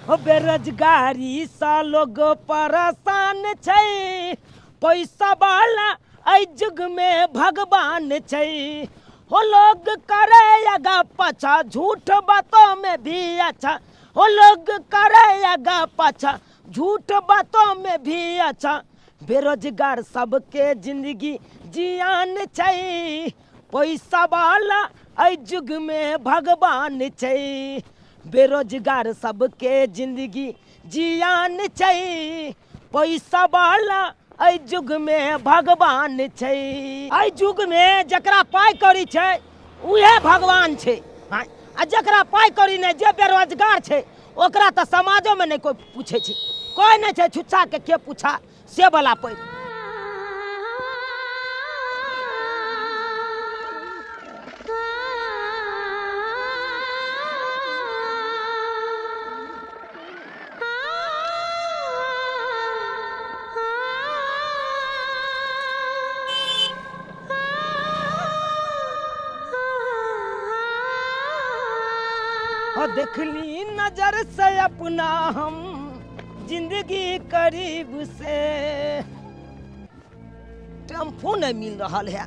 हो बेरोजगारी सँ लोग परेशान छै, पैसा वाला एहि युग में भगवान छै। हो लोग करे आगा पाछा झूठ बातों में भी अच्छा, हो लोग करे आगा पाछा झूठ बातों में भी अच्छा। बेरोजगार सबके जिंदगी जियान छै, पैसा वाला एहि युग में भगवान छै। बेरोजगार सबके जिंदगी जियान छै, पैसा वाला एहि युग में भगवान छै। एहि युग में जकरा पाइ कौड़ी छै उहे भगवान छै, आ जकरा पाइ कौड़ी नहि, जे बेरोजगार छै, ओकरा तऽ समाजोमे नहि कोइ पूछै छै, कोइ नहि छै छुच्छाके के पूछा से वाला पैर। देखली नजर से अपना हम जिंदगी करीब से। टेम्पू नहीं मिल रहा है,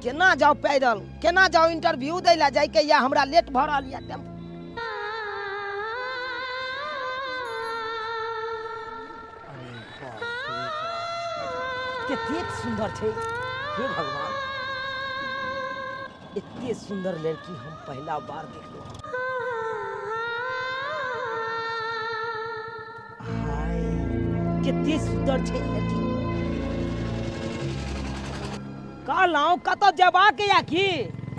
केना जाओ पैदल, केना जाओ इंटरव्यू दै ला जाइके या हमरा लेट भऽ रहल यऽ टेम्पू। अरे बाप रे बाप, कतेक सुंदर छै, हे भगवान, एते सुंदर लड़की हम पहला बार देखलहुँ। हाय, कते सुंदर छै लड़की। कहलहुँ कतऽ जेबाक या की?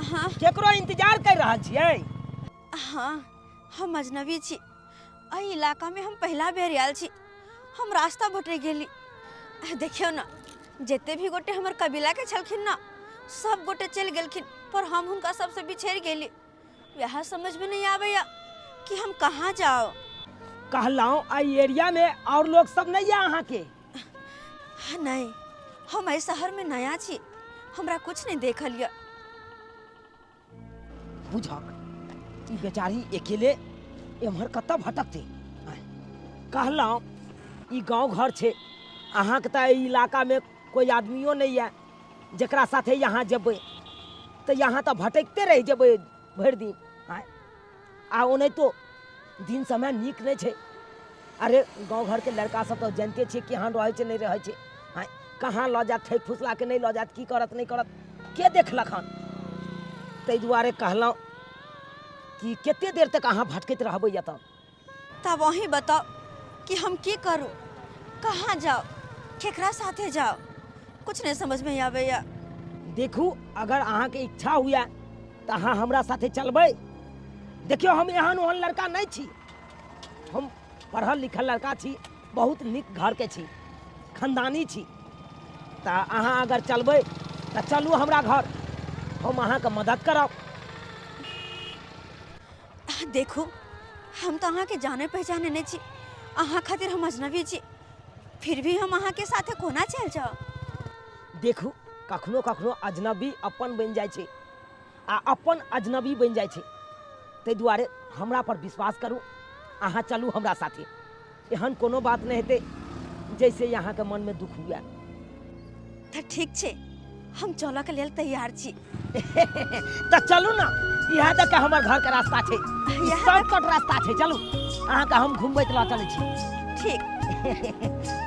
हाँ। केकरो इंतजार कर रहल छियै? हाँ, हम अजनबी छी, एहि इलाकामे हम पहिला बेर आयल छी, हम रास्ता भटकि गेली। देखियौ ने, जते भी गोटे हमर कबीलाके छलखिन ने, सब गोटे चलि गेलखिन, पर हम हुनका सबसँ बिछड़ि गेली। वएह समझमे नहि आबैया कि हम कहाँ जाउ। कहलहुँ एहि एरियामे आओर लोक सब नहि यऽ अहाँके? नहि, हम एहि शहरमे नया छी, हमरा कुछ नहि देखल यऽ। बुझक ई बेचारी अकेले एम्हर कतऽ भटकतै। कहलहुँ ई गाँव घर छै, अहाँके तऽ एहि इलाकामे कोइ आदमियो नहि यऽ जकरा साथे यहाँ जेबै, तऽ यहाँ तऽ भटकिते रहि जेबै भरि दिन। आँय, आ ओनाहितो दिन समय नीक नहि छै। अरे गाँव घरके लड़का सब तऽ जानिते छियै केहन रहै छै नहि रहै छै। आँय, कहाँ लऽ जायत, ठकि फुसलाके नहि लऽ जायत, की करत नहि करत के देखलक हन। ताहि दुआरे कहलहुँ कि कते देर तक अहाँ भटकैत रहबै एतऽ? तब अहीं बताउ कि हम की करू, कहाँ जाउ, केकरा साथे जाउ, कुछ नहीं समझ में आबैया। देखू, अगर अहाँके इच्छा हुए तऽ अहाँ हमरा साथे चलबै। देखियौ, हम एहन ओहन लड़का नहि छी, हम पढ़ल लिखल लड़का छी, बहुत नीक घरके छी, खानदानी छी। तऽ अहाँ अगर चलबै तऽ चलू हमरा घर, हम अहाँके मदद करब। देखू, हम तऽ अहाँके जाने पहचाने नहि छी, अहाँ खातिर हम अजनबी छी, फिर भी हम अहाँके साथे कोना चलि जाउ? देखू, कखनो कखनो अजनबी अपन बनि जाइ छै आ अपन अजनबी बनि जाइ छै। ताहि दुआरे हमरा पर विश्वास करू, अहाँ चलू हमरा साथे, एहन कोनो बात नहि हेतै जैसे अहाँके मनमे दुख हुए। तऽ ठीक छै, हम चलऽ के लेल तैयार छी। तऽ चलू ने, इएह दऽ के हमर घरके रास्ता छै, ई इएह शॉर्टकट रास्ता छै। चलू, अहाँके हम घुमबैत लऽ चलै छी। ठीक।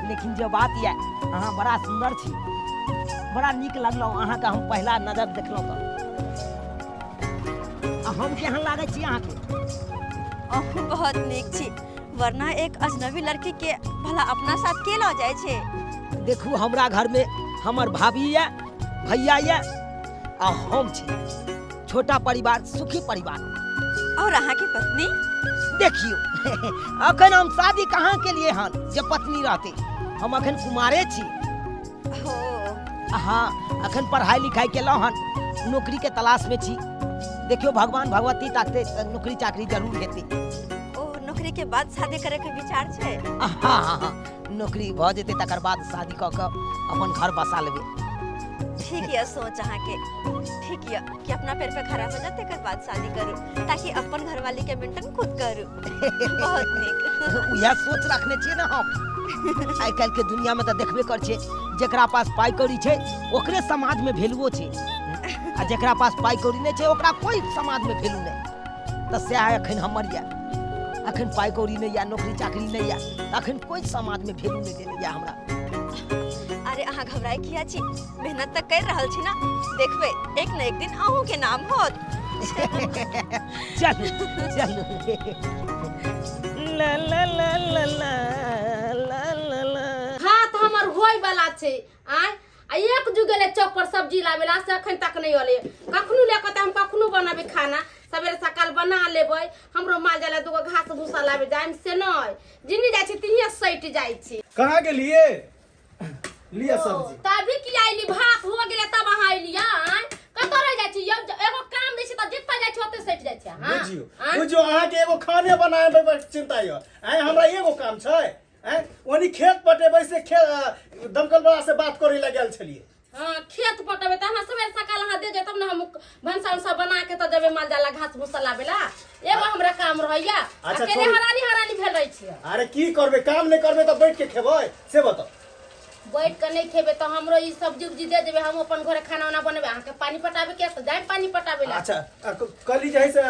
लेकिन जे बात यऽ, अहाँ बड़ा सुन्दर छी, बड़ा नीक लगलहुँ अहाँके हम पहिला नजर देखलहुँ तऽ। आ हम केहन लागै छी अहाँके? अहूँ बहुत नीक छी, वरना एक अजनबी लड़की के भला अपना साथ के लऽ जाइ छै? देखू, हमरा घरमे हमर भाभी यऽ, भैया यऽ आ हम छी। छोटा परिवार, सुखी परिवार। और अहाँके पत्नी? देखियौ, अखन हम शादी कहाँ के लिए हन जे पत्नी रहते, हम अखन कुमारे छी। हो। हाँ, अखन पढ़ाई लिखाई केलहुँ हन, नौकरी के तलाश में छी। देखियौ, भगवान भगवती ताकते तऽ नौकरी चाकरी जरूर हेतै। ओ नौकरी के बाद शादी करे के विचार छै? हाँ हाँ हाँ, नौकरी भऽ जेतै तकर बाद शादी कऽ कऽ अपन घर बसा लेबै। ठीक यऽ सोच अहाँके, ठीक यऽ कि अपना पैर पे खड़ा हो जाए तकर बाद शादी करू, ताकि अपन घरवाली के मेंटेन खुद करू। बहुत नीक। उएह सोच रखने छियै ने हम। आइ काल्हि के दुनिया में तऽ देखबे कर छियै, जेकरा पास पाइ कौड़ी छै ओकरे समाज में वैल्यूओ छै, आ जेकरा पास पाइ कौड़ी नहि छै ओकरा कोई समाज में वैल्यू नहि। तऽ सएह एखन हमर यऽ, एखन पाइ कौड़ी नहि यऽ, नौकरी चाकरी नहि यऽ, तऽ एखन कोई समाज में वैल्यू नहि देने यऽ हमरा। अरे अहाँ घबराए किया छी, मेहनत तऽ कर रहल छी ना, देखबै एक न एक दिन अहूँ के नाम होत। चलू चलू। ला ला ला ला ला ला ला ला। हाथ हमर होय वाला छै आय, आ एक जुग गेलै चौक पर सब्जी लाबे ला, से अखन तक नहीं अलै। कखनो ले कऽ तऽ हम कखनो बनाबे खाना, सवेरे सकाल बना लेबै। हमरो माल जाला दूगो घास भूसा लाबे जाइम से नहीं, जिन्नी जाइ छी तिन्हे सटि जाइ छी। कहाँ गेलिए? लिअ सब्जी। तभी की आइली, भात हो गेलै तब अहाँ अइली। आय कतऽ रहि जाइ छी यौ? एगो काम दै छी तऽ जतऽ जाइ छी ओतऽ सटि जाइ छी अहाँ। बुझियौ आँय? बुझियौ, अहाँके एगो खाने बनाबे पर चिंता यऽ। आँय, हमरा एगो काम छै? आँय, ओनी खेत पटेबै से दमकल वाला से बात करे लए गेल छलियै। हाँ, खेत पटेबै तऽ हमरा सवेरे सकाल अहाँ दे जाए तब ने हम भनसा उनसा बना के तऽ जेबै माल जाला घास भूसा लाबे ला। एगो हमरा काम रहैया। अच्छा, अकेले छोड़ू। हरानी हरानी भेल रहै छियै। अरे की करबै, काम नहि करबै तऽ बैठ के खेबै से बताउ? बैठ के नहीं खेबै तऽ हमरो ई सब्जी उब्जी दे देबै, हम अपन घरे खाना उना बनेबै। अहाँके पानी पटाबे के तऽ जाय पानी पटाबे ला। अच्छा, कहली जे है से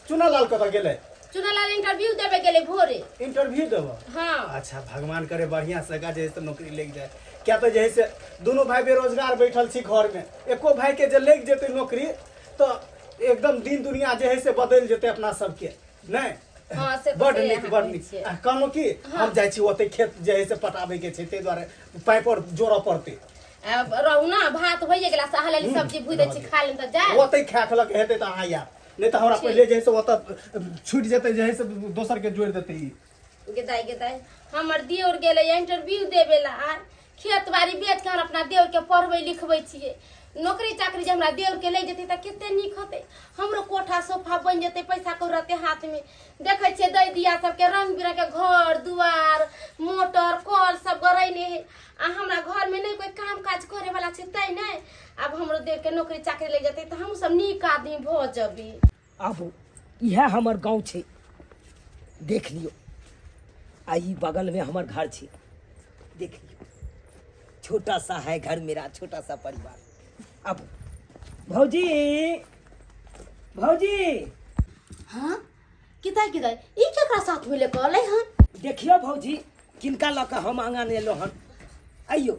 चुना लाल कतऽ गेलै? चुनालाल इंटरव्यू देबे गेलै भोरे। इंटरव्यू देबऽ? हाँ। अच्छा, भगवान करे बढ़िया से जे है से नौकरी लग जाए। क्या तऽ जे है से दोनों भाई बेरोजगार बैठल छी घर में, एको भाई के जे लग जेतै नौकरी तऽ एकदम दिन दुनिया जे है से बदलि जेतै अपना सबके। नहीं? हाँ, से तऽ बड सही नीक, अहाँ बड कहै नीक। छियै। आ कहलहुँ कि हम जाइ छी ओतै, खेत जे है से पटाबै के छै, ताहि दुआरे पाइप पर जोड़ऽ पड़तै। आब रहू ना, भात होइए गेला, से अहाँ लेल सब्जी भुजि दै छी, खा लेम तऽ जाय। ओतै खा के लऽ के हेतै तऽ अहाँ आयब, नहीं तऽ हमरा पहिले जे है से ओतऽ छूटि जेतै, जे है से दोसर के जोड़ि देतै ई। गेदाइ गेदाइ, हमर देवर गेलै इंटरव्यू देबे ला। आर खेत बाड़ी बेच के हम अपना देवर के पढ़बै लिखबै छियै। नौकरी चाकरी जे हमरा देवर के लागि जेतै तऽ कते नीक होतै, हमरो कोठा सोफा बनि जेतै, पैसा कौड़ी रहतै हाथ में। देखै छियै दै दिया सबके रंग बिरंग के घर दुआर, मोटर कल सब गरैने है, आ हमरा घर में नहीं कोई काम काज करे वाला छै, तै नहीं। आब हमरो देवर के नौकरी चाकरी लागि जेतै तऽ हमहूँ सब नीक आदमी भऽ जेबै। आबू, इएह हमर गाँव छै, देख लियौ। आ ई बगलमे हमर घर छै, देख लियौ। छोटा सा है घर मेरा, छोटा सा परिवार। आबू भौजी, भौजी। हाँ, किदा किदा ई केकरा साथ मिले कहलै हन? देखियौ भौजी, किनका लऽ कऽ हम आगाँ एलहुँ हन। अइयौ।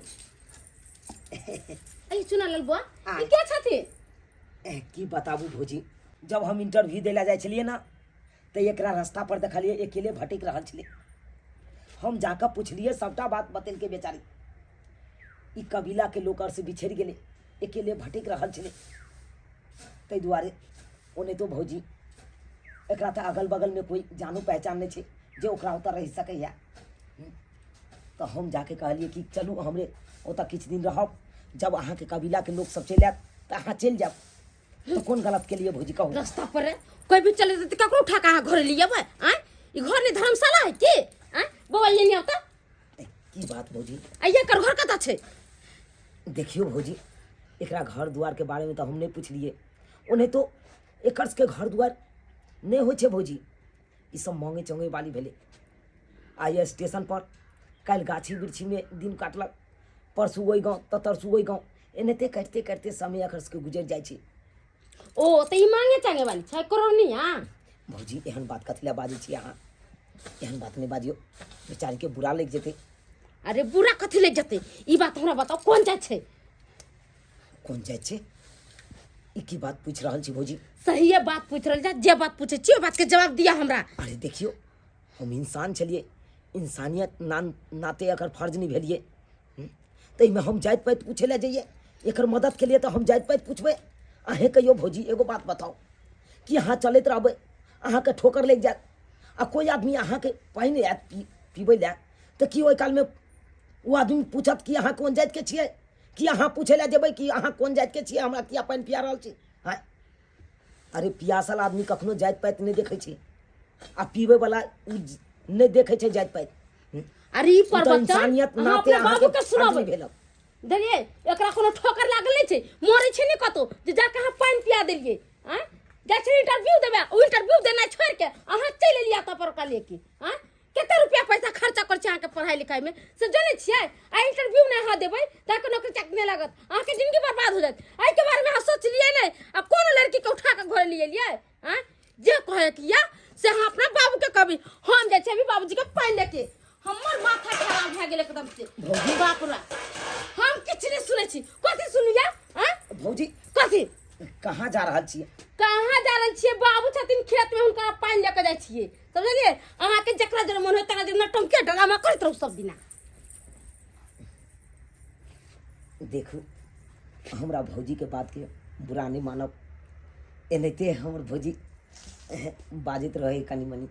अइ चुना लाल बुआ, आय। ई के छथिन? की बताबू भौजी, जब हम इंटरव्यू दै लए जाइ छलियै ने तऽ एकरा रास्ता पर देखलियै अकेले भटकि रहल छलै। हम जाकऽ पुछलियै, सबटा बात बतेलकै बेचारी। ई कबीलाके लोक आर से बिछड़ि गेलै, अकेले भटकि रहल छलै, ताहि दुआरे। ओनाहितो भौजी एकरा तऽ अगल बगलमे कोइ जानो पहचान नहि छै जे ओकरा ओतऽ रहि सकैए। तऽ हम जाके कहलियै कि चलू हमरे ओतऽ किछु दिन रहब, जब अहाँके कबीलाके लोक सब चलि आयत तऽ अहाँ चलि जायब। तऽ कोन गलत केलियै भौजी, कहू? रास्ता पर रे कोई भी चले जेतै, ककरो उठा के अहाँ घर लियेबै? आँय, ई घर नहि धर्मशाला है की? आँय बौआ, ये नहीं आवता। की बात भौजी? आ एकर घर कतऽ छै? देखियौ भौजी, एकरा घर दुआरके बारेमे तऽ हम नहि पुछलियै। ओनाहितो एकर सबके घर दुआर नहि होइ छै भौजी, ई सब मांगे चंगे वाली भेलै। आइ स्टेशन पर, काल्हि गाछी वृक्षीमे दिन काटलक, परसू ओहि गाँव तऽ तरसू ओहि गाँव, एनाहिते काटिते काटिते समय एकर सबके गुजरि जाइ छै। ओ तऽ ई मांगे चांगे वाली छै करोनिया। भौजी, एहन बात कथी लए बाजै छी अहाँ? एहन बात नहि बाजियौ, बेचारीके बुरा लागि जेतै। अरे बुरा कथी लागि जेतै, ई बात हमरा बताओ, कोन जाइत छै? कोन जाइत छै? ई की बात पूछि रहल छी भौजी? सहिए बात पूछि रहल जा, जे बात पूछै छी ओहि बातके जवाब दिअ हमरा। अरे देखियौ, हम इंसान छलियै, इंसानियत नाते अगर फर्ज नहि भेलियै ताहिमे हम जाति पाति पूछै लए जइयै? एकर मददके लिए तऽ हम जाति पाति पूछबै? अहेँ कहियौ भौजी, एगो बात बताउ कि अहाँ चलैत रहबै, अहाँके ठोकर लागि जायत आ कोइ आदमी अहाँके पानि आयत पीबै लए, तऽ की ओहि कालमे ओ आदमी पूछत कि अहाँ कोन जातिके छियै? कि अहाँ पूछै लए जेबै कि अहाँ कोन जातिके छियै, हमरा किया पानि पिया रहल छी? आँय, अरे पियासल आदमी कखनो जाति पाति नहि देखै छै, आ पीबै वला ओ नहि देखै छै जाति पाति। अरे ई ओ तऽ पर इंसानियत अहाँ नाते अपना अहाँके बाबू के फर्ज सुनाबै नहि भेल। देलियै एकरा कोनो ठोकर लागल नहि छै मरै छै नहि कतौ जे जाके अहाँ पानि पिया देलियै आँय जाइ छै इंटरव्यू देबै ओ इंटरव्यू देनाइ छोड़ि के अहाँ चलि एलियै एतऽ पर ओकरा लेके आँय कते रुपया पैसा खर्चा करै छै अहाँके पढ़ाइ लिखाइमे से जनै छियै आ इंटरव्यू नहि अहाँ देबै तऽ अहाँके नौकरी चाकरी नहि लागत अहाँके जिंदगी बर्बाद हो जायत एहिके बारेमे अहाँ सोचलियै नहि आ कोनो लड़कीके उठा कऽ घर लिए एलियै आँय जे कहैके यऽ से अहाँ अपना बाबूके कहबै हम जाइ छी अभी बाबूजीके पानि लेके हमर माथा खराब भए गेल एकदम से भौजी। बाप रे हम किछु नहि सुनै छी कथी सुनू या आँय भौजी कथी कहाँ जा रहल छियै कहाँ जा रहल छियै बाबू छथिन खेत में हुनका पानि लऽ के जाइ छियै समझलियै अहाँके जकरा जेना मन होय तकरा जेना नौटंकी ड्रामा करैत रहू सब दिना देखू हमरा भौजीके बातके बुरा नहि मानब एनाहिते हमर भौजी बाजैत रहै कनि मनि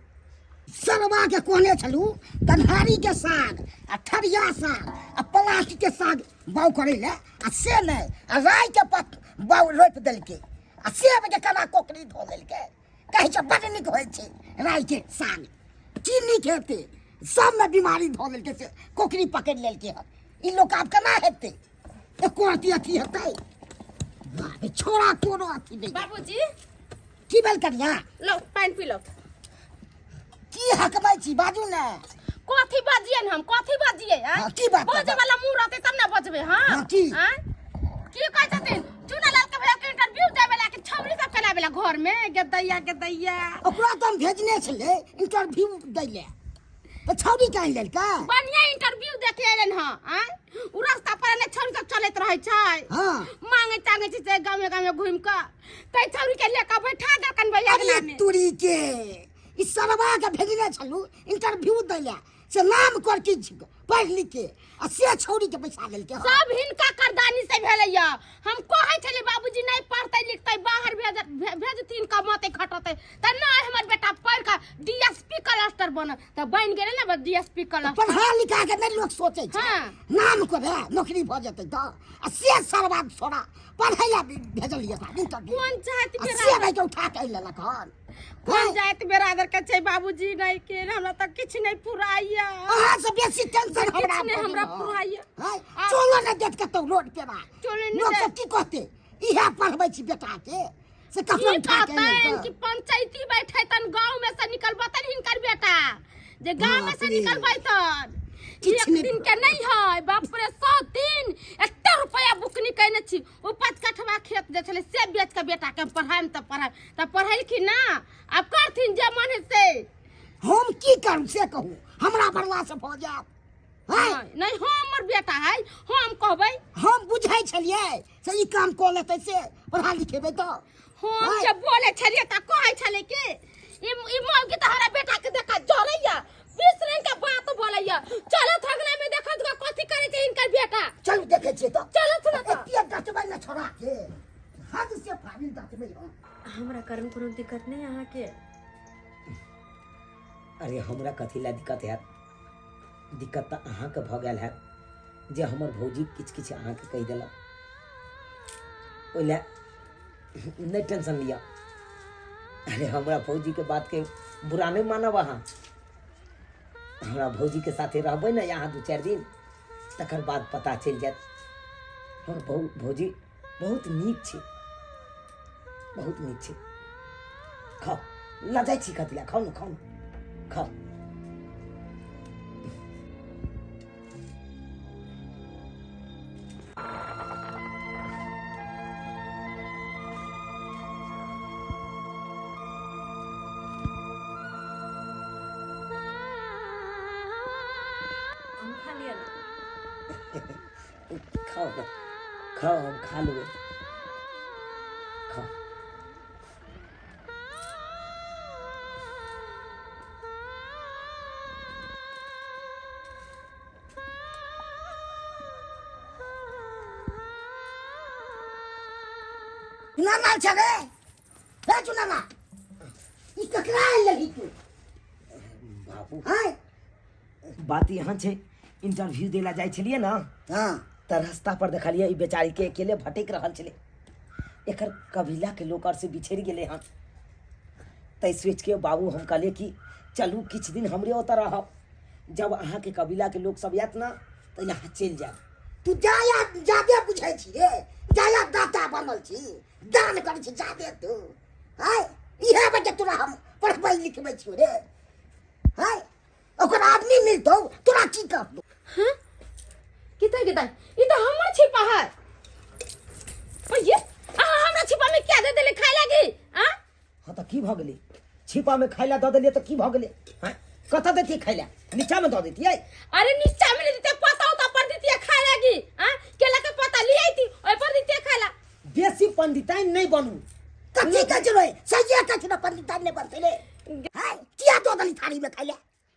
सरवा के कहने छलू कन्हारी के साग आ ठरिया साग आ प्लास्टिक के साग बाउ करै लए आ से नहि आ राई के पत बाउ रोपि देलकै आ सेब के केना कोकरी धो देलकै कहै छै बड्ड नीक होइ छै राई के साग की नीक हेतै सबमे बीमारी धऽ लेलकै से कोकरी पकड़ि लेलकै हन ई लोक आब केना हेतै एको अथी अथी हेतै बाप रे, छोड़ा कोनो अथी नहि बाबूजी की भेल कनिया लो पानि पी लो की हकबै छी बाजू ने कथी बजियै हम कथी बजियै आँय? हाँ, की बात बजे वाला मुंह रहतै तब ने बजबै हाँ हाँ, की? आँय? की कहै छथिन चुनालाल के भैया के इंटरव्यू देवे ला कि छौरी सब केना ला घर में गदैया गदैया ओकरा तऽ हम भेजने छलै इंटरव्यू दै लए तऽ छौड़ी काहि लेलकै बढ़िया इंटरव्यू देके एलन हँ आँय उ रास्ता पर ने छौरी सब चलैत रहै छै हाँ मांगे तांगे छै से गामे गामे घुमि कऽ तै छौरी के लेके बैठा देलकन भैया अरे अगना में तुरी के ई सरवा के भेजने छलू इंटरव्यू दै लए से नाम कर की पढ़ लिख के आ से छौड़ी के पैसा लेलकै हँ। सब हिनका करदानी से भेलैया हम कहै छलियै बाबूजी नहि पढ़तै लिखतै बाहर भेज भेजथिन कमतै खटतै तऽ नहि हमर बेटा पढ़ि कऽ डीएसपी कलस्टर बनल तऽ बनि गेलै ने डीएसपी कलस्टर पढ़ा लिखा के नहि लोक सोचै छै हाँ। नाम करे नौकरी भऽ जेतै तऽ आ से सरवा छोड़ा पढ़ै लए भेजलियै ओकरा इंटरव्यू कोन जाति आ से बिरादर भाई के उठा के आनि लेलक हन कोन जाति बिरादर के छै बाबूजी नहि के हमरा तऽ किछु नहि पुराइया अहाँ से बेसी टेंशन किछु हमरा नहि हमरा पुराइया हैं चलो ने देख कतौ रोड पे बा चलो नहि लोग देत। सब की कहते इहे पढ़बै छी बेटा के से कखनो की उठा के कहतनि कि पंचायती बैठेतन गाँव में से निकलबतन हिनकर बेटा जे गाँव में से बाप रे। निकलबैतन किछु एक नहि दिन के नहीं है बाप रे 100 दिन एते रुपया बुकनी कयने छी ओ 5 कठवा खेत जे छलै से बेच के बेटा के पढ़ाइम तऽ पढ़ाइ तऽ पढ़ेलखिन ना आब करथिन जे मन है से हम की करू से कहू हमरा बरला से भऽ जायत हैं? नहीं नहीं हमर बेटा है हम कहबै हम बुझै छलियै से ई काम कऽ लेतै से पढ़ा लिखेबै तऽ हम हैं? जे बोले छलियै तऽ कहै छलै कि ई ई मौगी तऽ हमरा बेटा के देखा जरैया 20 रंग के बात बोलैया चलो थगना में देखत ग कथी करै छै हिनकर बेटा चलू देखै छियै तऽ चलो ने तऽ एतिये डटबै ने छोड़ा के हद से फाबिल डटबै हम हमरा कारण कोनो दिक्कत नहि अहाँके अरे हमरा कथी लए दिक्कत हैत दिक्कत तऽ अहाँके भऽ गेल हैत जे हमर भौजी किछु किछु अहाँके कहि देलक ओहि लए नहि टेंशन लिअ अरे हमरा भौजीके बातके बुरा नहि मानब अहाँ हमरा भौजीके साथे रहबै ने अहाँ 2-4 दिन तकर बाद पता चलि जायत हमर भौजी बहुत नीक छै बहुत नीक छै खाउ लऽ जाइ छी कथी लए खाउ ने खाउ ने खाउ हम खा लिअ ने खाउ ने खाउ हम खा लेबै खाउ चुनालाल छै रे हे चुनालाल ई ककरा आनि लेलही तू बाबू हैं बात यहाँ छै इंटरव्यू दै लए जाइ छलियै ने तऽ रास्ता पर देखलियै ई बेचारी के अकेले भटकि रहल छलै एकर कबीला के लोक आर से बिछड़ि गेलै हन तै सोचि के बाबू हम कहलियै कि चलू किछु दिन हमरे ओतऽ रहब जब अहाँके कबीला के लोक सब आयत ने तऽ यहाँ चलि जायब तू जाया जादे बुझै छी रे, जाया दाता बनल छी, दान करै छी जादे तू। आय इहे वजह तोरा हम पढ़बै लिखबै छियौ रे। आय ओकर आदमी मिलतौ तोरा की करतौ? हाँ कितै कितै ई तऽ हमर छिपा है। ओये अहाँ हमरा छिपा में क्या दे देले खाय लागी? आ हाँ तऽ की भऽ गेलै? छिपा में खाय ला दऽ देलियै तऽ की भऽ गेलै? हैं, कतऽ देतियै खाय ला? नीचा में दऽ देतियै? अरे नीचा में नहीं देते, पत्ता उता पर देतियै खाय लागी। आ केला के पत्ता ले आईती ओइ पर देतियै खाय ला। बेसी पंडिताइन नहीं बनू। कथी कहै छै रे? सहिए कहै छै ने, पंडिताइन नहि बनतै रे। हैं, किया दऽ देली थारी में खाय ला?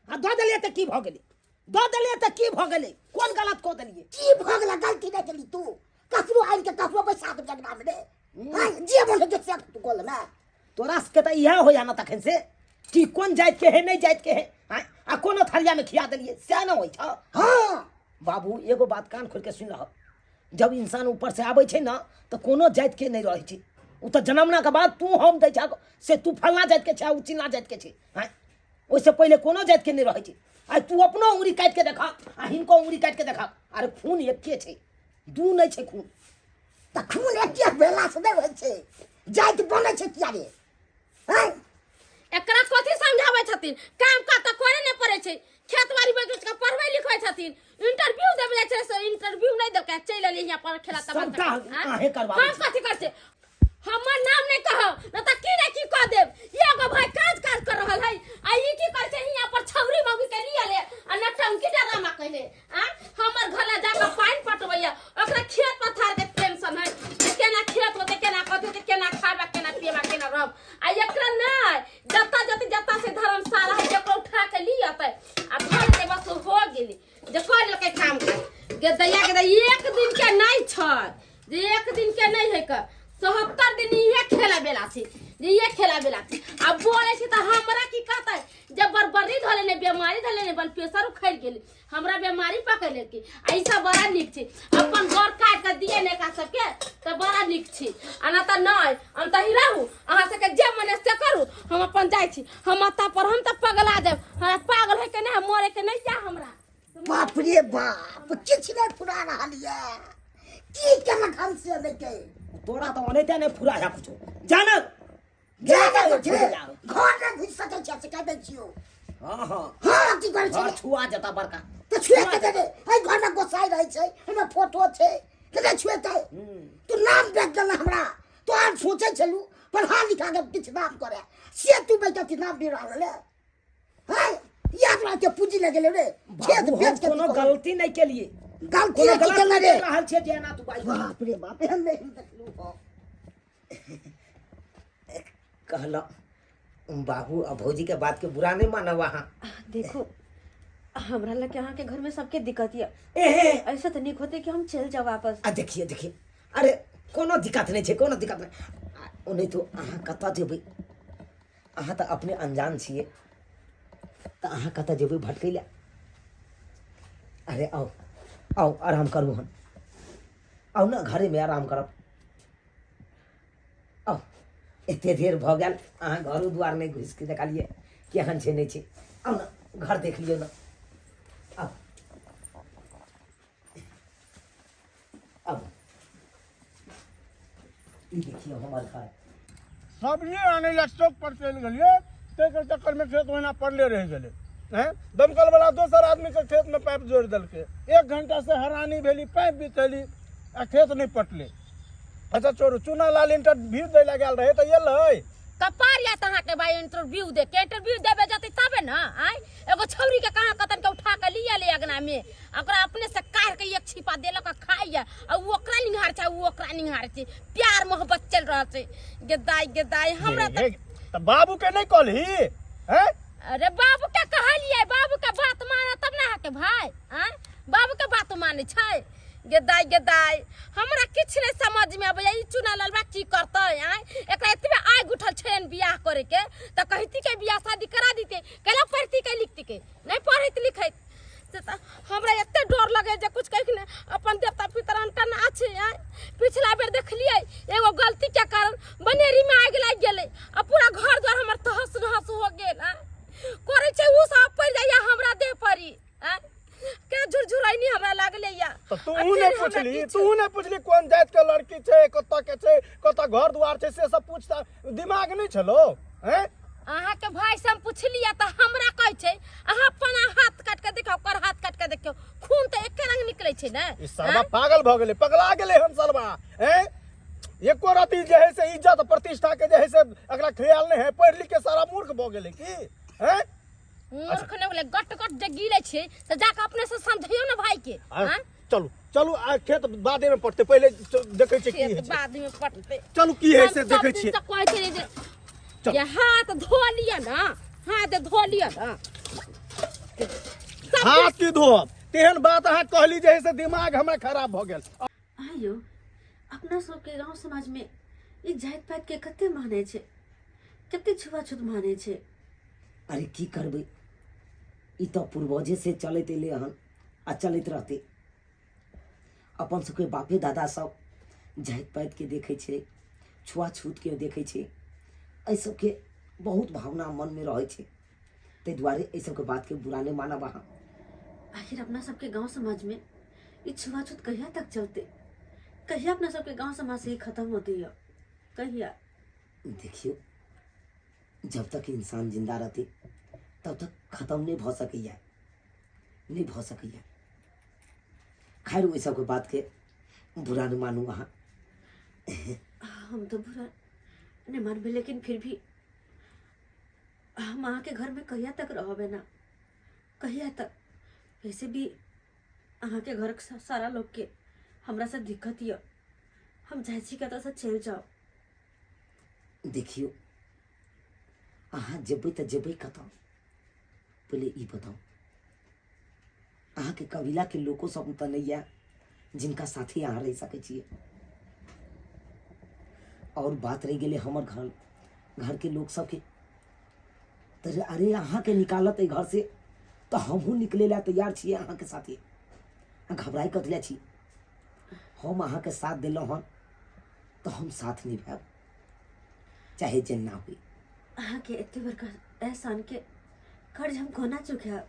आ दऽ देलियै तऽ की भऽ गेलै? दऽ देलियै तऽ की भऽ गेलै? कोन गलत कऽ देलियै? की भऽ गेलै? गलती नहि केली तू। ककरो आनि के ककरो बैसा दे जगना में रे। हैं, जे मन हेतौ से तू कऽ लेमे। तोरा सबके तऽ इएह होइया ने तखन से कि कोन जाति के है नहि जाति के है। आँय, आ कोनो थरिया में खिया देलियै सएह ने होइ छौ। हाँ बाबू एगो बात कान खोलि के सुनि लह, जब इंसान ऊपर से आबै छै ने तऽ कोनो जाति के नहि रहै छै। ओ तऽ जनमना के बाद तू हम दै छह से तू फलना जाति के छै ओ चिलना जाति के छै। आँय, ओहिसँ पहिले कोनो जातिके नहि रहै छै। आइ तू अपनो उंगरी काटि के देखा आ हिनको उंगरी काटि के देखा, अरे खून एके छै, दू नहि छै खून। तऽ खून एके भेलासँ नहि होइ छै, जाति बनै छै किया रे? आँय एकरा कथी समझाबै छथिन? काम काज तऽ करे नहि पड़ै छै, खेत बाड़ी बैठ के पढ़बै लिखबै छथिन। इंटरव्यू देबै जाइ छै से इंटरव्यू नहि देलकै, चलि एलियै यहाँ पर खेला तमाशा। सबटा आँय? अहें करबाबै हम छी। कथी करै छियै? हमर नाम नहीं कहो न त की ने की कह देब। एगो भाई काज काज कर रहल है आ ई की करै छै? हियां पर छौरी मौगी के लिए ले आ नटंकी डरामा कहले। आ हमर घर ला जाके पानि पटबैया, ओकरा खेत पथार के टेंशन है जे केना खेत होते, केना कथी होते, केना खाबा, केना पियबा, केना रहब। आ एकरा नहीं जत्ता जत्ता जत्ता से धर्मशाला है जकरा उठा के लिए अतै आ घर के बस हो गेली जे कर लेलकै काम काज। गे दैया के दैया एक दिन के नहीं छै, जे एक दिन के नहीं है के 70 दिन इहे खेला बेला छै, जे इहे खेला बेला छै। आ बोले छै तऽ हमरा की कहतै? जब बरबरी धले ने बीमारी धले ने बल प्रेशर उखड़ गेल, हमरा बीमारी पकड़ लेलकै। आ ई सब बड़ा नीक छै, अपन गोर काट के दिए ने एकरा सबके तऽ बड़ा नीक छै। आ ना तऽ नहि, हम तऽ ही रहू, अहाँ सबके जे मन से करू, हम अपन जाइ छी। हम अतऽ पर हम तऽ पगला जायब, हमरा पागल होइके नहि, मरे के नहि जा हमरा। बाप रे बाप, किछु नहि फुरा रहल यऽ, की केलक हम से नहि के तोरा तऽ ओनाहिते नहि फुरा है कुछो। जान जा जा घर नहि घुसि सकै छै से कहि दै छियौ। हाँ हाँ हाँ की करै घर छै? छुआ जता बड़का तऽ छुएते दे रे। एहि घरमे गोसाइ रहै छै, एहिमे फोटो छै, तऽ नहि छुएतै? तू नाम बेच देला हमरा। तोहर सोचै छलू पढ़ा लिखा के किछु नाम करे, से तू बेटा नाम नहि रहल रे। है याद रह के पूंजी लगे रे खेत बाबू, हम बेच के कोनो गलती नहीं केलिए। गलती कोनो नहीं गलत केले रे। कर रहल छियै जे एना तू बाजि। बाप रे बाप, एहन नहीं देखलू हो। कहल बाबू आ भौजी के बात के बुरा नहीं मानब अहाँ। देखो हमरा लगे अहाँ के घर में सबके दिक्कत ये, एहे ऐसे तो निक होते कि हम चल जाओ वापस। आ देखिए देखिए, अरे कोनो दिक्कत नहीं छै, कोनो दिक्कत नहीं। आ, ओनाहितो तो अहाँ कतऽ जेबै? अहाँ तऽ अपने अनजान छियै तऽ अहाँ कतऽ जेबै भटकै लए? अरे आउ आउ, आराम करू। हन आउ ने, घरेमे आराम करब। आउ, एते देर भऽ गेल अहाँ घरो दुआर नहि घुसि के देखलियै केहन छै नहि छै। आउ ने, घर देख लियौ ने। आउ आउ, ई देखियौ हमर घर। सब्जी आनै लए चौक पर चलि गेलियै, ताहिके चक्करमे खेत ओहिना पड़ले रहि गेलै। हैं, दमकल वाला दोसर आदमीके खेतमे पाइप जोड़ि देलकै। एक घंटा से हैरानी भेली, पाइप बिछेली आ खेत नहि पटलै। अच्छा छोड़ू, चूना लाल इंटरव्यू दै लए गेल रहै तऽ एलै? कपार या तऽ अहाँके भाई इंटरव्यू दे के इंटरव्यू देबे जतै तबे ने। आँय एगो छौरी के कहाँ कतन के उठा के लिया ले अगना में, ओकरा अपने से काढ़ के एक छिपा देलक आ खाइया, आ उ ओकरा निहार छै, उ ओकरा निहार छै, प्यार मोहब्बत चल रहल छै। गे दाई गे दाई, हमरा हे, तऽ बाबू के नहि कहलही? हैं? अरे बाबू के कहलियै, बाबू के बात माने तब ने अहाँके भाई। आँय बाबू के बात माने छै? गे दाई गे दाई, हमरा किछु नहि समझ में अबैया ई चुना ललबा की करतै। आँय एकरा एतबे आगि उठल छै बियाह करे के तऽ कहती के बियाह शादी करा दीते, कैला पढ़ती के लिखती के नहीं पढ़ैत लिखैत से तऽ हमरा एते डर लगे जे कुछ कहि ने अपन देवता पितर अनटन अछि। आँय पिछला बेर देखलियै एगो गलती के कारण बनेरी में आगि लागि गेलै आ पूरा घर द्वार हमर तहस नहस हो गेल। आँय करै छै उ सब पड़ि जाइया हमरा देह परी। आँय के झुरझुरैनी हमरा लागलै या। तऽ तऽ तू आ नहि फेर हमरा पुछली, किछु- तू नहि पुछली कोन जाति के लड़की छै, कतऽ के छै, कतऽ घर दुआर छै, से सब पूछता दिमाग नहि छलो हैं? अहाँके भाई से हम पुछलियै तऽ हमरा कहै छै अहाँ अपन हाथ काटि कऽ देखियौ, ओकर हाथ काटि कऽ देखियौ, खून तऽ एके रंग निकलै छै ने। ई सरबा पागल भऽ गेलै, पगला गेलै हन सरबा हैं। एको रति जे है से इज्जत प्रतिष्ठा के जे है से एकरा ख्याल नहि है, पढ़ि लिख के सारा मूर्ख भऽ गेलै की हैं? मूर्ख नहि भेलै, गट गट जे गिलै छै तऽ जाकऽ अपने से समझियौ ने भाई के। आ, चलू चलू, आ खेत बादे में पटतै, पहिले देखै छियै की खेत होइ छै। बाद में पटतै। चलू की है से हम देखै सब दिन छियै। से कहै छलियै जे चलू। जे हाथ धो लिअ ने, हाथ धो लिअ ने। सब हाथ की धोब, तेहन बात अहाँ कहली जे है से दिमाग हमरा खराब भऽ गेल। आइयो अपना सबके गाँव समाजमे ई जाति पातिके कते मानै छै, कते छुआछूत मानै छै। अरे की करबै, ई तऽ पूर्वजे से चलैत एलै हन आ चलैत रहतै। अपन सबके बापे दादा सब जाति पातिके देखै छै, छुआछूतके देखै छै, एहि सबके बहुत भावना मनमे रहै छै, ताहि दुआरे एहि सबके बातके बुरा नहि मानब अहाँ। आखिर अपना सबके गाँव समाजमे ई छुआछूत कहिया तक चलतै? कहिया अपना सबके गाँव समाज से ई खत्म होतै यौ, कहिया? देखियौ, जब तक इंसान जिंदा रहतै तब तक खत्म नहि भऽ सकैए, नहि भऽ सकैए। खैर ओहि सबके बातके बुरा नहि मानू अहाँ। हम तऽ बुरा नहि मानबै, लेकिन फिर भी हम अहाँके घरमे कहिया तक रहबै ना, कहिया तक? वैसे भी अहाँके घरक सारा लोकके हमरासँ दिक्कत यऽ, हम चाहै छी कतऽसँ चलि जाउ। देखियौ, अहाँ जेबै तऽ जेबै कतऽ, पहिले ई बताउ। अहाँके कबीलाके लोको सब तऽ नहि यऽ जिनका साथे अहाँ रहि सकै छियै। आओर बात रहि गेलै हमर घर घरके लोक सबके, तऽ अरे अहाँके निकालत एहि घरसँ तऽ हमहूँ निकलै लए तैयार छियै अहाँके साथे। अहाँ घबराइ कथी लए छी? हम अहाँके साथ देलहुँ हन तऽ हम साथ निभायब, चाहे जेना होइ। अहाँके एते बड़का एहसानके कर्ज हम कोना चुकायब?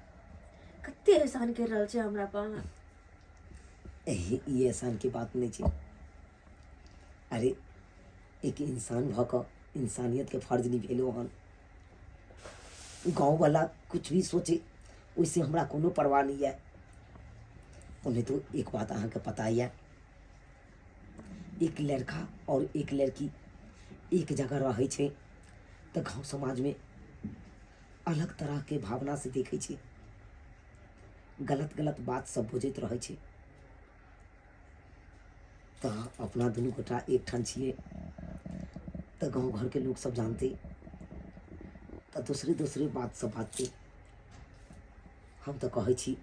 कते एहसान करि रहल छै हमरा पर अहाँ। एहि ई एहसानके बात नहि छै। अरे एक इंसान भऽ कऽ इंसानियतके फर्ज निभेलहुँ हन। गाँववला कुछ भी सोचे ओहिसँ हमरा कोनो परवाह नहि यऽ। ओनाहितो एक बात अहाँके पता यऽ, एक लड़का और एक लड़की एक जगह रहै छै तऽ गाँव समाजमे अलग तरहके भावनासँ देखै छै, गलत गलत बात सब बजैत रहै छै। तऽ अपना दुनू गोटा एकठाम छियै तऽ गाँव घरके लोक सब जानतै तऽ दोसरे दोसरे बात सब बाजतै। हम तऽ कहै छी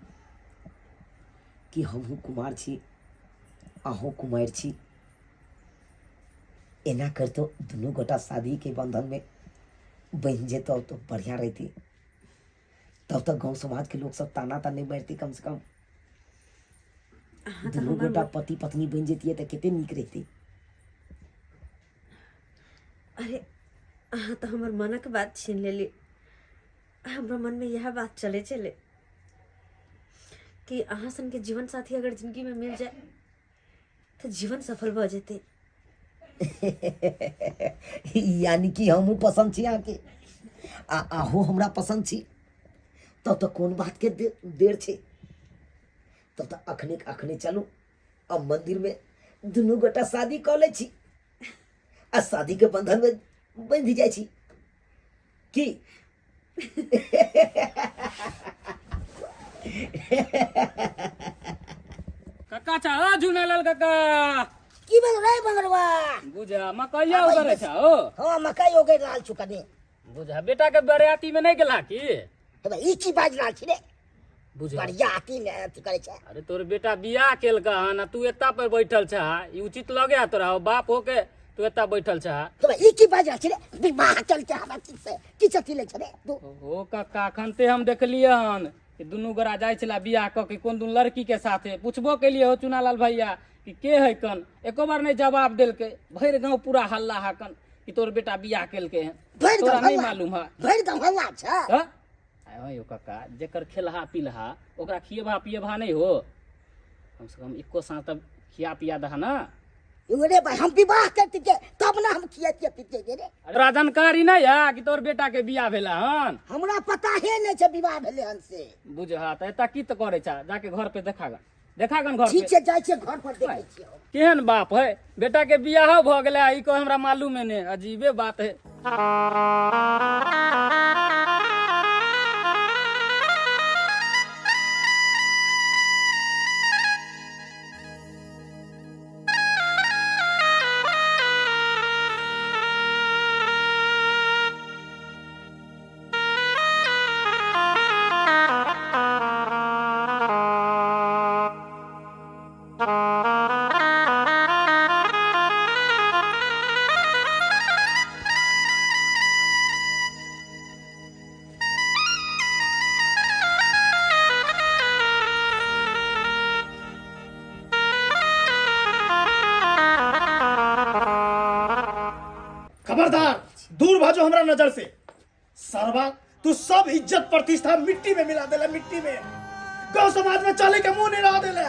कि हमहूँ कुमार छी, अहूँ कुमारि छी, एना करितो दुनू गोटा शादीके बन्धनमे बन्हि जेतौ तऽ बढ़िआँ रहितै। तब तक गाँव समाजके लोक सब ताना तऽ नहि मारितै, कमसँ कम अहाँ तऽ दुनू हमर गोटा पति पत्नी बनि जैतियै तऽ कते नीक रहितै। अरे अहाँ तऽ हमर मनक बात छीन लेली। हमरा मनमे इएह बात चलै छलै कि अहाँ सनके जीवन साथी अगर जिंदगीमे मिल जाए तऽ जीवन सफल भऽ जेतै। यानी कि हमहूँ पसन्द छी अहाँके आ अहूँ हमरा पसन्द छी, तब तऽ कोन बातके देर छै? तब तऽ अखने अखने चलू आ मन्दिरमे दुनू गोटा शादी कऽ लै छी आ शादीके बन्धनमे बन्धि जाइ छी की? कक्का चा ओ झुनालाल कक्का। की भेल रे बंगरवा? बुझा मकैया उगरै छा ओ? हाँ मकई उगैर रहल छु कनी। बुझा बेटा के बरियाती में नहीं गेला की? हेबे ई की बाजि रहल छी रे? बुझा बरियाती में अथी करै छै। अरे तोर बेटा बियाह केलका हन आ तू एता पर बैठल छा, ई उचित लगे है तोरा? बाप होके तू एता बैठल छा। हेबे ई की बाजि रहल छी रे? विवाह चलते हमरा की से की चलती ले छै रे तू? ओ कक्का अखन ते हम देखलियै हन कि दुनू गोरा जाइ छला बियाह कऽ के कोन दुनू लड़की के साथे। पुछबो केलियै हो चुनालाल भैया कि के है कन, एको बार नहीं जवाब देलकै। भरि गांव पूरा हल्ला हा कन कि तोर बेटा बियाह केलकै हन। भरि तोरा गाँव नहीं हल्ला? मालूम है? भरि गाँव हल्ला छै। हँ? आय यौ कक्का, जेकर खेलहा पिलहा ओकरा खिएबा पिएबा नहीं हो। कम से कम एको साँझ तब खिया पिया दह ना। एगो रे भाई, हम विवाह करतियै तब ने हम खियतियै पितियै रे। तोरा जानकारी नहीं है कि तोर बेटा के बियाह भेला हन? हमरा पता हे नहीं छै विवाह भेलै हन से। बुझ तऽ एतऽ की तऽ करै छा, जाके घर पे देखा गन, देखा गन घर ठीक पे। छै, जाइ छियै घर पर, देखै छियै हम। केहन बाप है, बेटा के बियाहो भऽ गेलै आ ई कह हमरा मालूमे नहि, अजीबे बात है। खबरदार, दूर भाजो हमरा नजर से। सरवा, तू सब इज्जत प्रतिष्ठा मिट्टी में मिला देला, मिट्टी में। गांव समाज में चले के मुंह नहीं रह देला।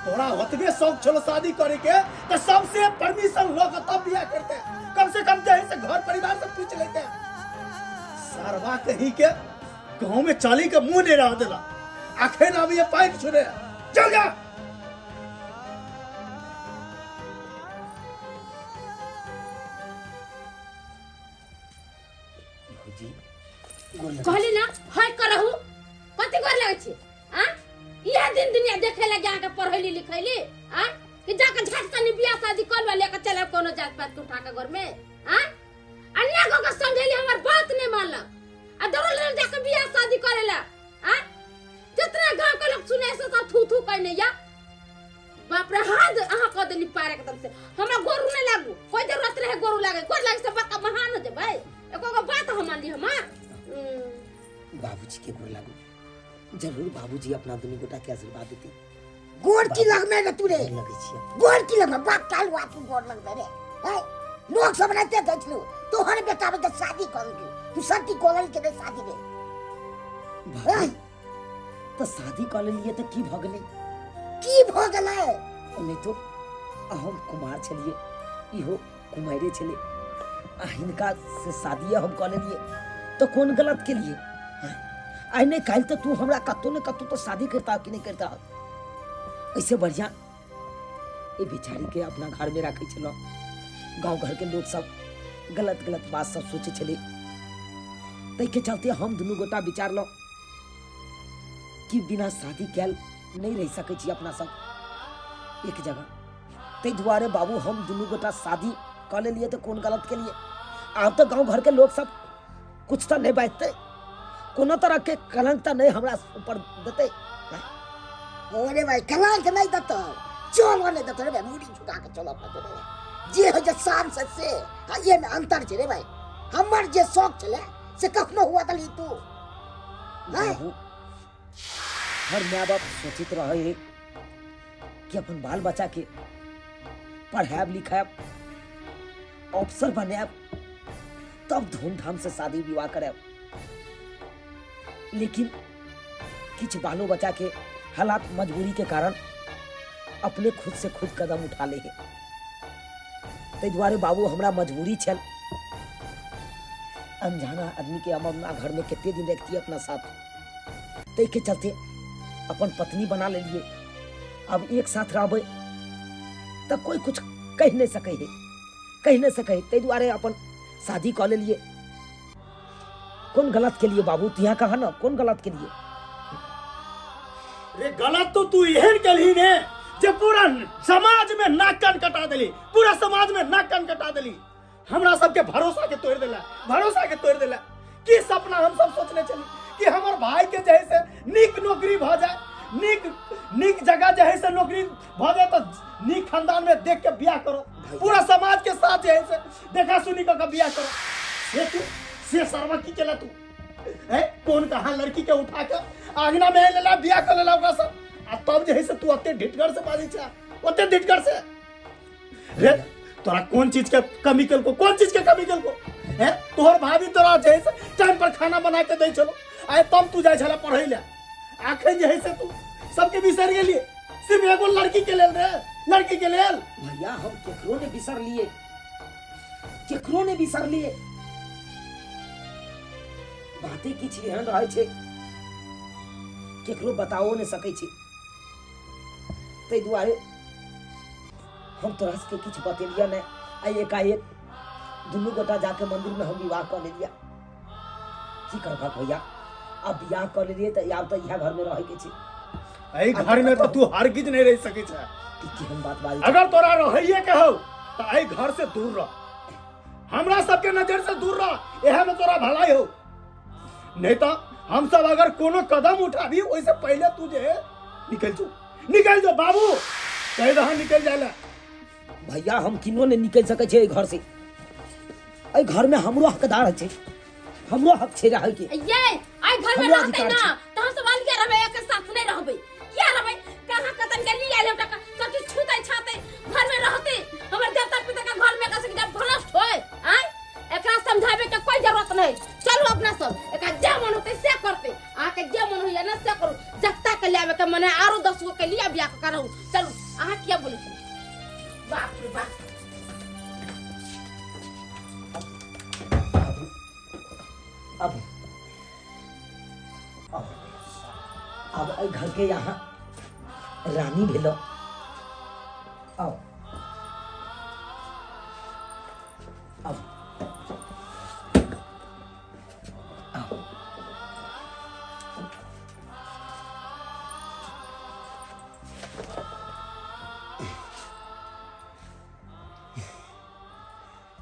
तोरा ओतबे शौक छलो शादी करे के तो सबसे परमिशन लो के तब बियाह करते, कम से कम जे से घर परिवार से पूछ लेते। सरवा कहीं के गांव में चले के मुंह नहीं रह देला। आखिर अब ये पाइप छुड़े चल जा। कहली ना हय करहु, कथी कर लगै छी आ? इहे दिन दुनिया देखे लगे अहाँके पढ़ैली लिखैली आ कि जाके झट सनी बियाह शादी कर लो, लेके चलब कोनो जात पात के उठा के घर में आ? अन्ना को के समझैली, हमर बात नहीं मानलक आ दौड़ल दौड़ल जाके बियाह शादी करेला आ? जितना गांव के लोग सुने से सब थू थू कहने या। बाप रे, हाथ अहाँ कह देली पार एकदम से। हमरा गोरू नहीं लागू, कोई जरूरत रहे गोरू लागे, गोर लागे से बड़का महान हो जेबै। एको गो बात हम मानली हम। बाबूजी के गोर लागू, जरूर बाबूजी अपना दुनू गोटा के आशीर्वाद देती। गोर की लगमे रे तू रे? गोर लगै छियै। गोर की लगमे बाप काल हुआ तू गोर लगमे रे? हैं, लोग सब रहते कहै छलू तोहर बेटा के शादी कर तू सती कोलल के रे शादी रे। बाबू, तऽ शादी कऽ लेलियै तऽ की भऽ गेलै? की भऽ गेलै? नहि तो हम कुमार छलियै, इहो कुमारे छलै, आ हिनका से शादिये हम कऽ लेलियै तऽ कोन गलत केलियै? आइ नहि काल्हि तऽ तू हमरा कतहु ने कतहु तऽ शादी करता कि नहि करता? एहिसँ बढ़िआँ एहि बेचारीके अपना घरमे राखै छलहुँ। गाँव घरके लोक सब गलत गलत बात सब सोचै छलै, ताहिके चलते हम दुनू गोटा विचारलहुँ कि बिना शादी कयल नहि रहि सकै छी अपना सब एक जगह। ताहि दुआरे बाबू हम दुनू गोटा शादी कऽ लेलियै तऽ कोन गलत केलियै? आब तऽ गाँव घरके लोक सब कुछ तऽ नहि बाजतै, कोनो तरहके कलंक तऽ नहि हमरा ऊपर देतै। अरे भाई, कलंक नहीं देतो, चलो नहीं देतो रे भाई, मुड़ी झुका के चलो अपना रे भाई। जे हो जे शान से से आ ये में अंतर छै रे भाई। हमर जे शौक छले से कखनो हुआ दली तू? हैं? बाबू, हर माय बाप सोचित रहे है कि अपन बाल बच्चा के पढ़ायब लिखायब, अफसर बनायब, तब धूमधाम से शादी विवाह करायब। लेकिन किछु बालो बच्चा के हालात मजबूरी के कारण अपने खुद से खुद कदम उठा ले है। ताहि दुआरे बाबू हमरा मजबूरी छल। अनजाना आदमी के हम अपना घर में कते दिन रखती अपना साथ? ताहि के चलते अपन पत्नी बना लेलिए। अब एक साथ रहबै तऽ कोई कुछ कहि नहि सकै है, कहि नहि सकै है। ताहि दुआरे अपन शादी कऽ लेलिए। कोन गलत के लिए बाबू? तू यहाँ कहा ना, कोन गलत के लिए? रे गलत तो तू एहन केलही ने जे पूरा समाज में नाक कान कटा देली, पूरा समाज में नाक कान कटा देली। हमरा सबके भरोसा के तोड़ देला, भरोसा के तोड़ देला। की सपना हम सब सोचने छली कि हमर भाई के जे है से नीक नौकरी भऽ जाए, नीक नीक जगह जे है से नौकरी भऽ जाए तऽ नीक खानदान में देख के बियाह करो, पूरा समाज के साथ जे है से देखा सुनी कऽ के बियाह करो। से तू से सरवा की केला तू? हैं, कौन कहाँ लड़की के उठा के आंगना में लेला, बियाह कर लेला ओकरा सब, आ तब जे है से तू ओते ढिटगर से बाजै छा, ओते ढिटगर से। रे तोरा कोन चीज के कमी केलको? कोन चीज के कमी केलको? हैं, तोहर भाभी तोरा जे है से टाइम पर खाना बना के दै छलो, आइ तब तू जाइ छला पढ़ै ले। आखिर जे है से तू सबके बिसरि गेलियै। सिर्फ एगो लड़की के लेल रे, लड़की के लेल। भैया हम केकरो ने बिसरलिए, केकरो ने बिसरलिए। बाते किछु एहन रहै छै केकरो बताओ नहि सकै छी, ताहि दुआरे हम तोरा सबके किछु बतेलियै नहि। आ एकाएक दुनू गोटा जाके मंदिरमे हम विवाह कऽ लेलियै। की करबहक भैया, आब बियाह कऽ लेलियै तऽ आब तऽ इएह घरमे रहैके छै। एहि घर में तो तू हरगिज नहीं रह सकै छै। ई केहन बात बाजै छी? अगर तोरा रहैये के हौ तऽ एहि घर से दूर रह, हमरा सबके नजर से दूर रह, इहे में तोरा भलाई हो। नहीं तो हम सब अगर कोनो कदम उठाबी ओहिसे पहले तू जे है निकल जो, निकल जो बाबू, कह दहा निकल जाए ला। भैया हम किनो नहीं निकल सकै छियै एहि घर से। एहि घर में हमरो हकदार छै, हमरो हक छै रहै के। ये आई घर में हमरो रहते अधिकार ना छै। तो हम सब अलगे रहबे, एक साथ नहीं रहबे। किया रहबे? कहां कतन के लिए आले टका सब चीज छूते छाते घर में रहते। हमर देवता पिता का घर में कैसे जब भ्रष्ट होए आय, एकरा समझावे के कोई जरूरत नहीं। चलो अपना सब एकरा जे मन होते से करते, अहाँ के जे मन होइया ना से करू। जत्ता के लावे के मने आरो 10 गो के लिया बियाह करू। चलू अहाँ किया बोलै छी? बाप रे बाप। अब अब अब एहि घर के यहाँ रानी भेलो। अब अब अब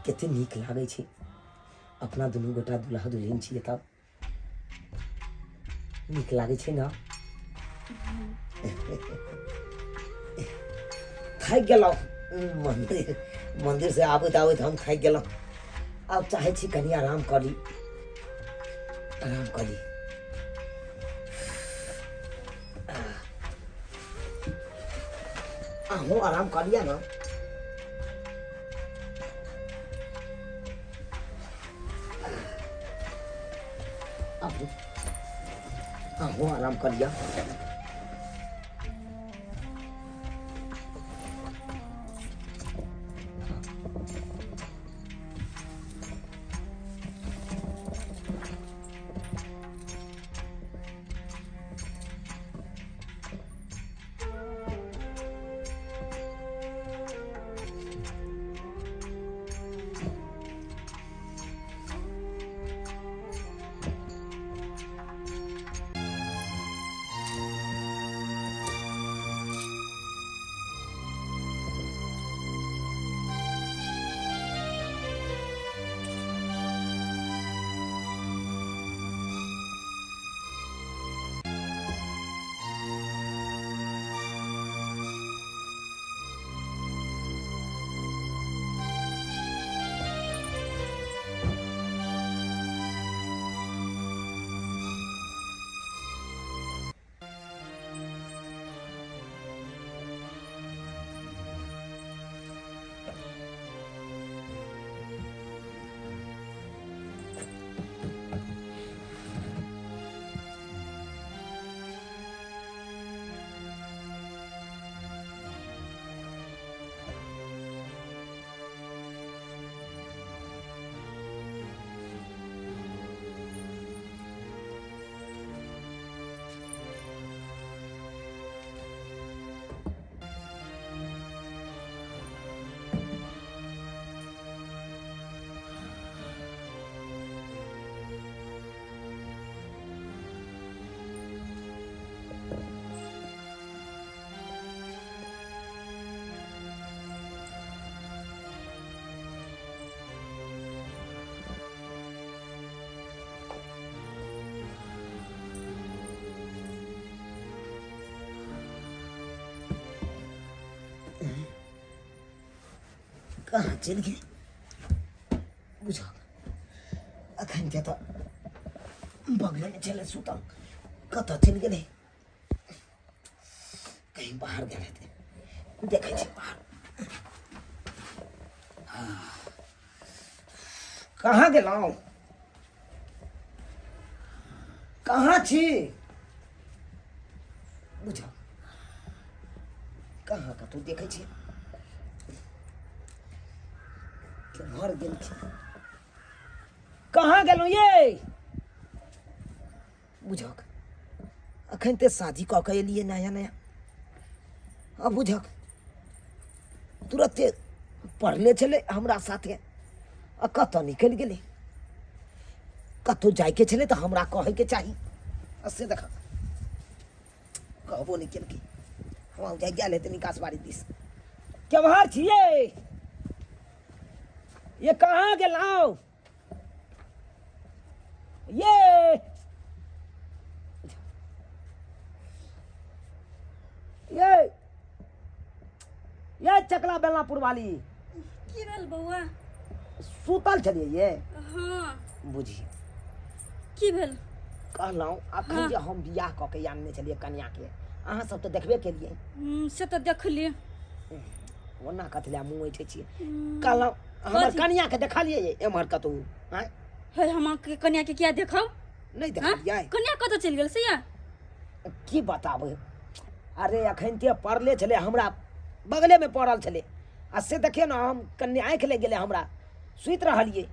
कते नीक लागै छै अपना दुनू गोटा दुल्हा दुल्हिन छियै तब नीक लागै छै ने। थाकि गेलहुँ मंदिर मंदिर से आबैत आबैत हम थाकि गेलहुँ। आब चाहै छी कनि आराम कऽ ली, आराम कऽ ली। अहूँ आराम कऽ लिअ ने। अहूँ आराम कऽ लिअ। कहाँ चलि गेल बुझल? अखन के तऽ बगलेमे छलै सुतल, कतऽ चलि गेलै? कहीं बाहर गेल हेतै, देखै छी बाहर। कहाँ गेलहुँ? कहाँ छी? बुझल कहाँ कतहु देखै छियै केम्हर गेलखिन कहाँ गेलहुँ ये बुझक अखन ते शादी कऽ के एलियै नया नया आ बुझक तुरते पढ़ले छलै हमरा साथे आ कतऽ निकलि गेलै कतहु जाइके छलै तऽ हमरा कहैके चाही आ से देख कहबो नहि केलकै हमरा जाइ गेल हेतै निकास बाड़ी दिस केम्हर छियै ये कहाँ गेलहुँ ये ये ये चकला बेलनापुर वाली की भेल बौआ सुतल छलियै ये हाँ बुझी की भेल कहलहुँ अखन जे हम बियाह कऽ के आनने छलियै कनियाके अहाँ सब तऽ देखबे केलियै से तऽ देखलियै ओना कथी लए मुँह ऐठै छियै कहलहुँ हमर कथी? कनियाके देखलियै ये एम्हर कतहु आँय हे हम अहाँके कनियाके किया देखब नहि हाँ? देखलियै कनिया कतऽ चलि गेल से या की बताबै अरे अखन ते पड़ले छलै हमरा बगलेमे पड़ल छलै आ से देखियौ ने हम कनि आँखि लागि गेलै हमरा सुति रहलियै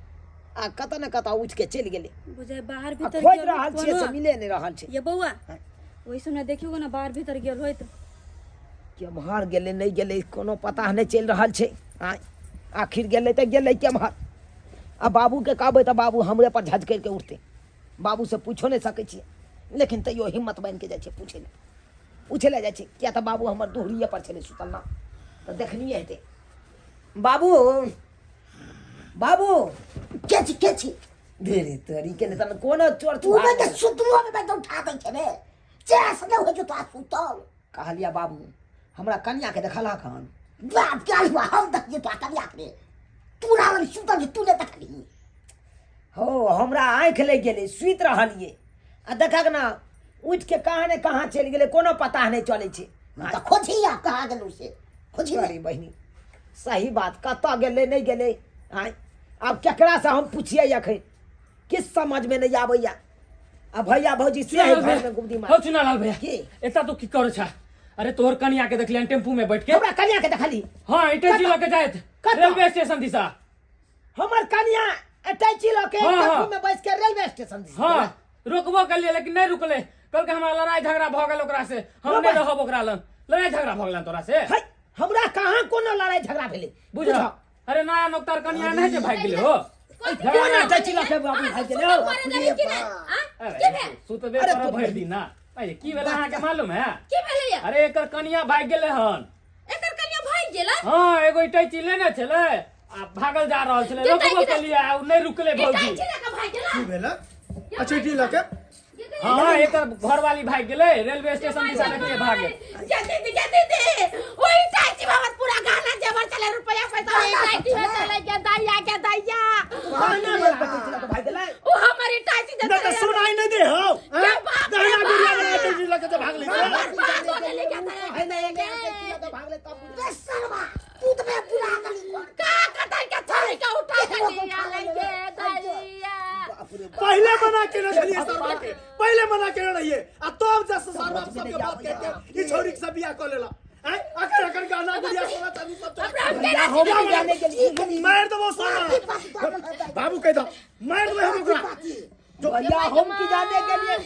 आ कतऽ ने कतऽ उठि के चलि गेलै बुझाय बाहर आ भीतर खोजि गेल रहल होइत छियै से कोनो। मिले नहि रहल छै ये बौआ हाँ। ओहि समय देखियौ ने बाहर भीतर गेल होइत केम्हर गेलै नहि गेलै कोनो पता नहि चलि रहल छै आँय आखिर गेलै तऽ गेलै केम्हर आ बाबूके कहबै तऽ बाबू हमरे पर झझकरि के उठतै बाबूसँ पूछो नहि सकै छियै लेकिन तैयो हिम्मत बान्हि के जाइ छियै पूछै लए पूछै लए जाइ छियै किया तऽ बाबू हमर दुहरिए पर छलै सुतल ना तऽ देखनिए हेतै बाबू बाबू के छी के छी धीरे तोरी के नहि तहन कोनो चोर तू चुहार तऽ सुतलो मे तऽ उठा दै छै रे चेस नहि होइ छौ तोरा सुतल कहलिया बाबू हमरा कनिया के देखलहक हन बाप के हुआ हम देखिए तोरा कनिया के तू रहल सुतल छी, तू नहि देखलही हो हमरा आँखि लागि गेलै सुति रहलियै आ देखक ने उठि के कहाँ ने कहाँ चलि गेलै कोनो पता नहि चलै छै तऽ खोजही आ कहाँ गेलू से खोजही ने अरे बहिनी सही बात कतऽ गेलै नहि गेलै आँय आब केकरासँ हम पुछियै एखन किछु समझमे नहि आबैया आ भैया भौजी से है घर में गुबदी मार हो चुनालाल भैया की? एता तो की करै छा अरे तोहर कनिया के देखलियन टेम्पू में बैठ के हमरा कनिया के देखली हाँ इटर्जी लऽ के जाइत कतऽ? रेलवे स्टेशन दिशा हमर कनिया अटैची लऽ के हाँ, हाँ। टेम्पू में बैस के रेलवे स्टेशन दिस हाँ रोकबो केलिए लेकिन नहीं रुकले कल के हमारा लड़ाई झगड़ा भऽ गेल ओकरा से हम नहीं रहब ओकरा लग लड़ाई झगड़ा भऽ गेल तोरा से है हमरा कहाँ कोनो लड़ाई झगड़ा भेलै बुझ अरे नया नौकतार कनिया नहीं जे भागि गेलै हो कोन अटैची लऽ के बाबू भागि गेलै हौ? अरे सुतबे अरे करब तो- भरि दिन ना अरे की भेलै अहाँके मालूम है की भेलैया अरे एकर कनिया भागि गेलै हन एकर कनिया भागि गेलै हाँ एगो इटैची लेने छलै आ भागल जा रहल छलै रोकबो केलिए आ उ नहि रुकलै भौजी इटैची लऽ कऽ भागि गेलै की भेलै अच्छा की लऽ के हाँ एकर घरवाली भागि गेलै रेलवे स्टेशन दिशा देखलिए भागे जे दीदी जे दीदी ओ इटैची बाबा पूरा गहना जेवर चले रुपया पैसा ओहि इटैची में चले के दैया के दैया कहाना भेल अटैची लऽ के भागि गेलै ओ हमर इटैची नहि तऽ सुनाई नहि दे हौ के बाप रे गहना गुड़िया बाप। वाला अटैची लऽ के जे भागलै से। बर्बाद हो गेलै के दैया है नहि एलै अटैची लऽ के भागलै तब बुझलियै। बे सरवा तू तऽ बे बुरा गली का कतई के छोड़ के उठा के लिया ले के दैया बाप रे बाप। पहिले मना केने छलियै सरवा के पहिले मना केने रहियै आ तब जे सरवा सबके बात कहि के ई छौरी के सब बियाह कऽ लेला आँय अखन अखन गहना गुड़िया सोना चांदी सब चोरा भैया हम भी जाने के लिए मारि देबो सोना बाबू कहि दऽ मारि देबै हम ओकरा भैया हम की जाने के लिए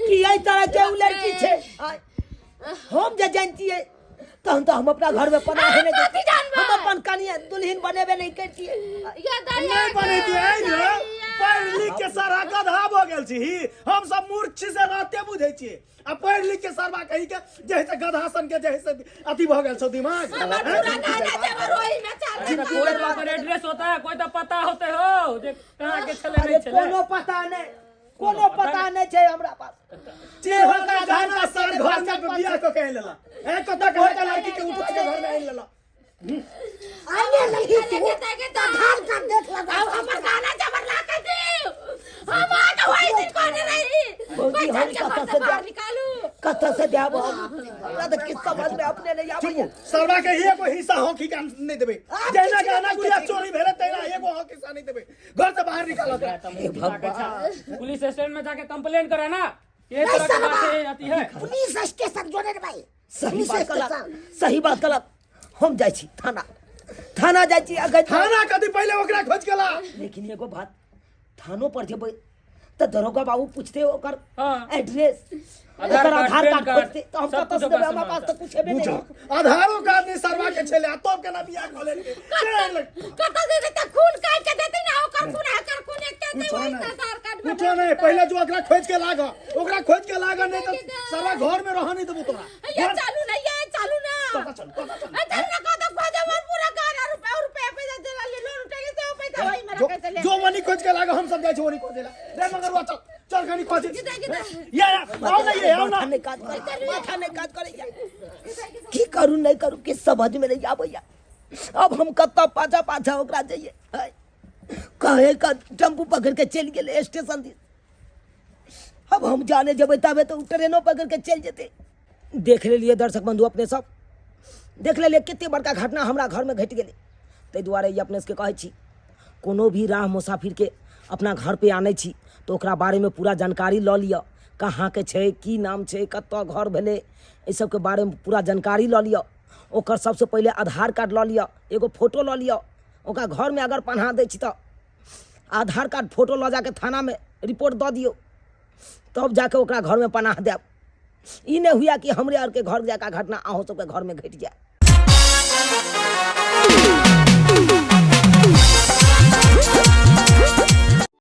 कि एहि तरह के उ लड़की छै आँय, हम जे जानतियै तहन तऽ हम अपना घर में पनाह नहि कथी दैतियै। जानबै? हम अपन कनिया दुल्हन बनेबे नहि करतियै ये दैया नहि बनेतियै ने पढ़ि लिख के सारा गधा भऽ गेल छी हम सब मूर्ख छी से रहते बुझै छियै आ पढ़ि लिख के सरवा कही के जे है से गधा सन के जे है से अथी भऽ गेल छौ दिमाग हमर पूरा गहना जेवर ओहि में चले कोई तो ओकर एड्रेस होता है कोई तो पता होते हो जे कहाँ के छलै अरे नहीं छलै कोनो पता नहि कोनो पता नहि छै हमरा पास चिन्ह के गहना सार घर में बियाह कऽ के आनि लेला ए कतऽ कहाँ के लड़की के उठा के घर में आनि लेला आने लगी तू तऽ धान का देख लगा अब हमर गहना जेवर ला के दियो हम आके वही दिन कहने रही भौजी, कोई हम चल के घर कतऽ से से बाहर जायब? निकालू कतऽ से जायब हम हमरा तऽ किछु समझ में अपने नहि आबैया सरवा के एगो हिस्सा हॉकी के हम नहि देबै जहिना गहना गुड़िया चोरी भेलै तहिना एगो हॉकी हिस्सा नहि देबै घर से बाहर निकालऽ ओकरा। पुलिस स्टेशन में जाके कंप्लेन करे ना ये तरह के बातें आती है पुलिस स्टेशन जोड़े रे भाई सही बात निशेष कहलक के सही बात कहलक। हम जाइ छी थाना, थाना जाइ छी अगर थाना कथी, पहिले ओकरा खोज के ला। लेकिन एगो बात, थानो पर जेबै तऽ दरोगा बाबू पूछते ओकर एड्रेस, आधार ओकर कार्ड, आधार पैन कार्ड कार्ड, खोजते तऽ हम सब कतऽ से कुछ देबै? ओकरा हमरा पास से तऽ कुछ हेबे नहि। बुझक आधारो कार्ड नहीं सरवा के छले आ तब केना बियाह कऽ लेलकै? केना लेलकै? कतऽ से देतै? खून काटि के देतै ना, ओकर खून एकर खून एके देतै। कुछो ओहि नहीं। आधार कार्ड में कुछो नहीं, पहिले जो ओकरा खोज के लाग, ओकरा खोज के लाग, नहीं तो सारा घर में रह नहीं देबो तोरा। ये चालू ना, ये चालू ना। कतऽ चल, कतऽ चल? ए, चल ना, कतऽ खोजे? हमर पूरा घर आ रुपया रुपया पैसा देला ले, लोन उठेले से ओ पैसा वही में जो रखे से ले। जो मनी खोज के लाग, हम सब जाइ छी ओनी खोजे ला। रे मगरवा, चल चल कनी खोजे। या या, आओ ना, ये आओ ना। माथा नहि काज करे, माथा नहि काज करैया। की करू नहि करू, किछु समझ में नहीं आबैया। अब हम कतऽ पाछा पाछा ओकरा जइए? है, कहे का टेम्पू पकड़ के चलि गेलै स्टेशन दिस। अब हम जाने जेबै तबे तऽ ओ ट्रेनो पकड़ के चलि जेतै। देख लेलियै दर्शक बंधु, अपने सब देख लेलियै कते बड़का घटना हमरा घरमे घटि गेलै। ताहि दुआरे ई अपने सबके कहै छी, कोनो भी राह मुसाफिरके अपना घर पे आनै छी तऽ ओकरा बारेमे पूरा जानकारी लऽ लिअ। कहाँके छै, की नाम छै, कतऽ घर भेलै, एहि सबके बारेमे पूरा जानकारी लऽ लिअ। ओकर सबसँ पहिले आधार कार्ड लऽ लिअ, एगो फोटो लऽ लिअ। ओकरा घरमे अगर पनाह दै छी तऽ आधार कार्ड फोटो लऽ जाके थानामे रिपोर्ट दऽ दियौ, तब जाके ओकरा घरमे पनाह देब। ई नहि हुए कि हमरे आरके घर जाके घटना अहूँ सबके घरमे घटि जाय।